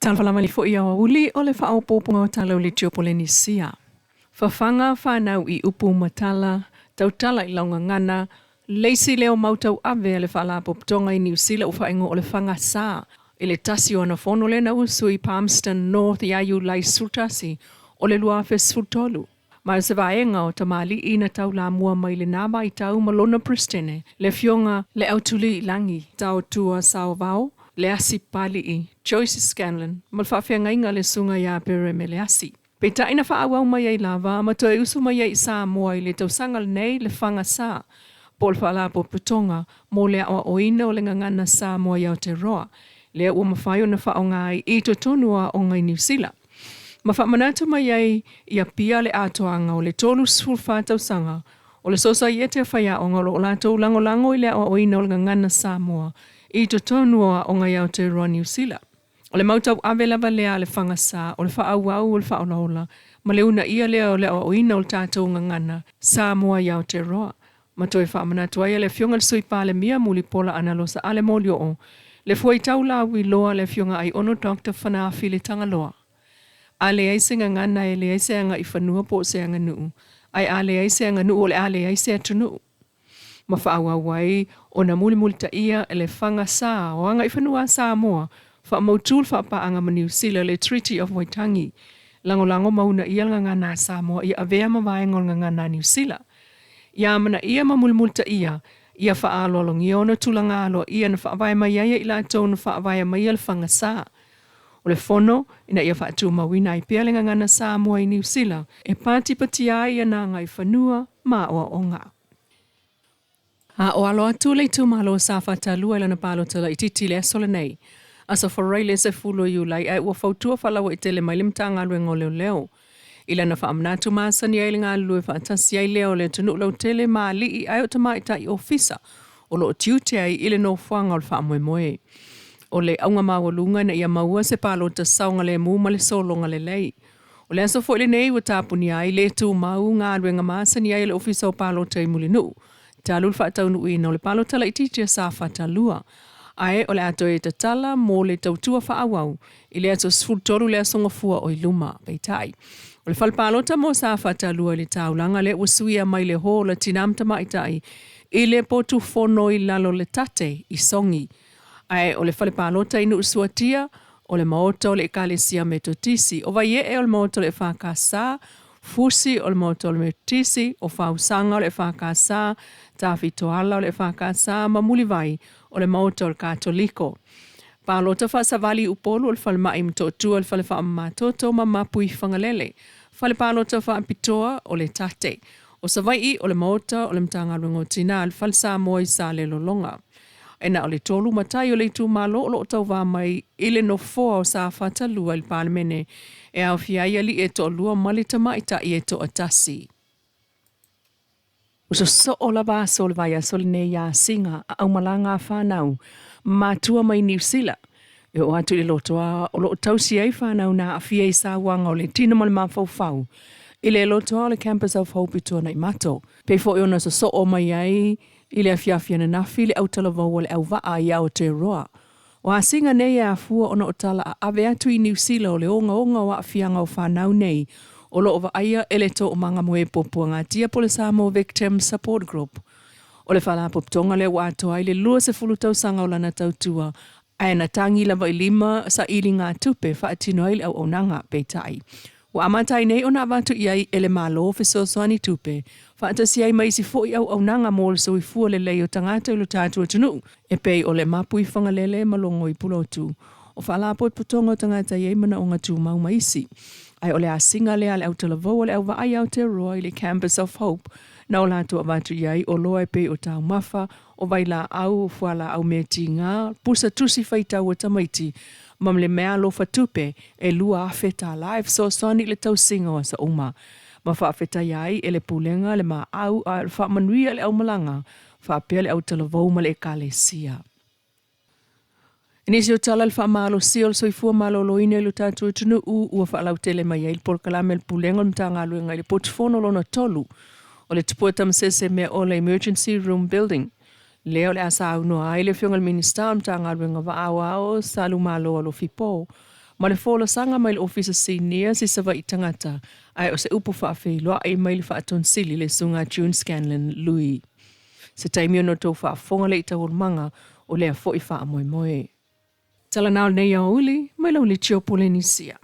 Talofa lava i le foi aoauli o le faaopoopoga o tala o le Tiopolenisia. Fafaga fanau i upu ma tala, tautala i lau gagana, le isi lea o mau tauave a le Faalapotopotoga i Niu Sila ua faaigoa o le Fagasa i le tasi o ana fono lea na usu i Palmerston North ia Iulai 11 o le 2013. Ma o se vaega o tamalii na taulamua mai lena vaitau ma lona Peresetene, le Afioga Leautuliilagi Taotua Saovao, Leasi Papalii, Joyce Scanlon, ma le faafeagaiga a le Susuga ia Pereme Leasi. Peitai na faaauau mai ai lava ma toe usu mai ai i Samoa i le tausaga lenei le Fagasa po o le Faalapotopotoga mo le Aoaoina o le Gagana Samoa i Aotearoa, lea ua mafai ona faaaoga ai i totonu o aoga i Niu Sila. Ma faamanatu mai ai i Apia le atoaga o le 34 tausaga o le Sosaiete a Faiaoga o lo o latou lagolago i le aoaoina o le gagana Samoa i totonu o aoga i Aotearoa Niu Sila. O le mau tauave lava lea a le Fagasa o le faaauau o le faaolaola ma le uunaia lea o le aoaoina o le tatou gagana Samoa i Aotearoa. Ma toe faamanatu ai e le Afioga i le Sui Palemia Mulipola Anarosa Ale Molioo le fuaitau lauiloa a le Afioga Aiono Doctor Fanaafi Tagaloa. A leai se gagana e leai se agaifanua po o se aganuu, ae a leai se aganuu o le a leai se atunuu. Ma faaauau ai ona mulimulitaia e le Fagasa o Agaifanua a Samoa faamautu le faapaaga ma Niu Sila le Treaty of Waitangi, lagolago ma uunaia le gagana a Samoa ia avea ma vaega o le gagana a Niu Sila. Ia amanaia ma mulimulitaia ia faaaloalogia ona tulaga aloaia na faavae mai ai e i latou na faavaea maia le Fagasa o le Fono ina ia faatumauina ai pea le gagana Samoa i Niu Sila e patipatia ai ana agaifanua ma aoaoga. A o alo atu le itumalo o Safata 2 i lana palota laitiiti i le aso lenei, Aso Faraile 10 o Iulai, ae ua fautua faalauaitele mai le Matagaluega o Leoleo i lana faamanatu masani ai le galulue faatasi ai lea o le atunuu lautele ma alii ae o tamaitai ofisa o lo o tiute ai i le nofoaga o le faamoemoe. O le auga maualuga ina ia maua se palota saogalemu ma le sologa lelei. O le aso foi lenei ua tapunia ai le tumau galuega masani ai a le Ofisa o Palota i Mulinuu talu le faataunuuina o le palota laitiiti a Safata 2, ae o le a toe tatala mo le tautua faaauau i le aso 13 le aso Gafua o i luma. Peitai, o le fale palota mo Safata 2 i le taulaga lea ua suia mai le hall a Tina ma Tamaitai i le potu fono i lalo le tate i Sogi, ae o le fale palota i Nuusuatia o le maota o le Ekalesia Metotisi, o Vaiee o le maota o le EFKS, Fusi o le maota o le Metotisi, o Fausaga o le EFKS, Tafitoala o le EFKS ma Mulivai o le maota o le Katoliko. Palota faasavali i Upolu o le falemai i Motootua, le fale faamamatoto ma Mapu i Fagalele. Fale palota faapitoa o le Tate. O Savaii o le maota o le Matagaluega o Tina, le fale Samoa i Salelologa. E na o le tolu matai o le itumalo o lo o tauva mai i le nofoa o Safata 2 i le Palemene, e aofia ai alii e toalua ma le tamaitai e toatasi. Ua sosoo lava aso o le vaiaso lenei ia Asiga a aumalaga a fanau matua mai Niu Sila e oo atu i le lotoa o lo o tausi ai fanau na aafia i sauaga o le tino ma le mafaufau i le lotoa o le Campus of Hope i Tuanaimato. Pei foi ona sosoo mai ai I le afiafi ananafi le autalavou a le auvaa i Aotearoa. O asiga nei e afua ona o tala aave atu i Niu Sila o le ogaoga o aafiaga o fanau nei o lo o vaaia e le Toomaga Moe Puapuagatia po o le Samoa Victims Support Group. O le faalapotopotoga lea ua atoa ai le 20 tausaga o lana tautua ae na tagi lava i lima sailiga tupe faatino ai le auaunaga. Peitai, ua amata ai nei ona avatu i ai e le Malo fesoasoani tupe faatasi ai ma isi foi auaunaga mo le soifua lelei o tagata i lo tatou atunuu e pei o le mapu i Fagalele ma Logo i Pulotu, o faalapotopotoga o tagata e i ai manaoga tumau ma isi. Ae o le asiga lea a le autalavou a le auvaa i Aotearoa i le Campus of Hope na o latou avatu i ai oloa e pei o taumafa, o vailaau, o fualaau mea tiga, pusa tusi faitau a tamaiti, ma le meaalofa tupe e $2,000 e fesoasoani i le tausiga o aso uma. Ma faafetaia ai e le Pulega le maau a o le faamanuia i le aumalaga faapea le autalavou ma le Ekalesia. I nisi o tala i le faamalosia o le soifua maloloina i lo tatou atunuu, ua faalautele mai ai le polokalame a le Pulega o le Matagaluega i le potufono lona tolu o le Tupua Tamasese Meaola Emergency Room Building, lea o le a saunoa ai le Afioga i le Minisita o le Matagaluega Vaa Aoao Salumalo Alofi Po. ma le folasaga mai le Ofisa Sinia si Savaii tagata, ae o se upu faafeiloai mai le Faatonisili le Susuga June Scanlan Lui. Se taimi ona outou faafofoga lea i taualumaga o lea foi faamoemoe. Tala na o lenei aoauli mai lau Litio Polenisia.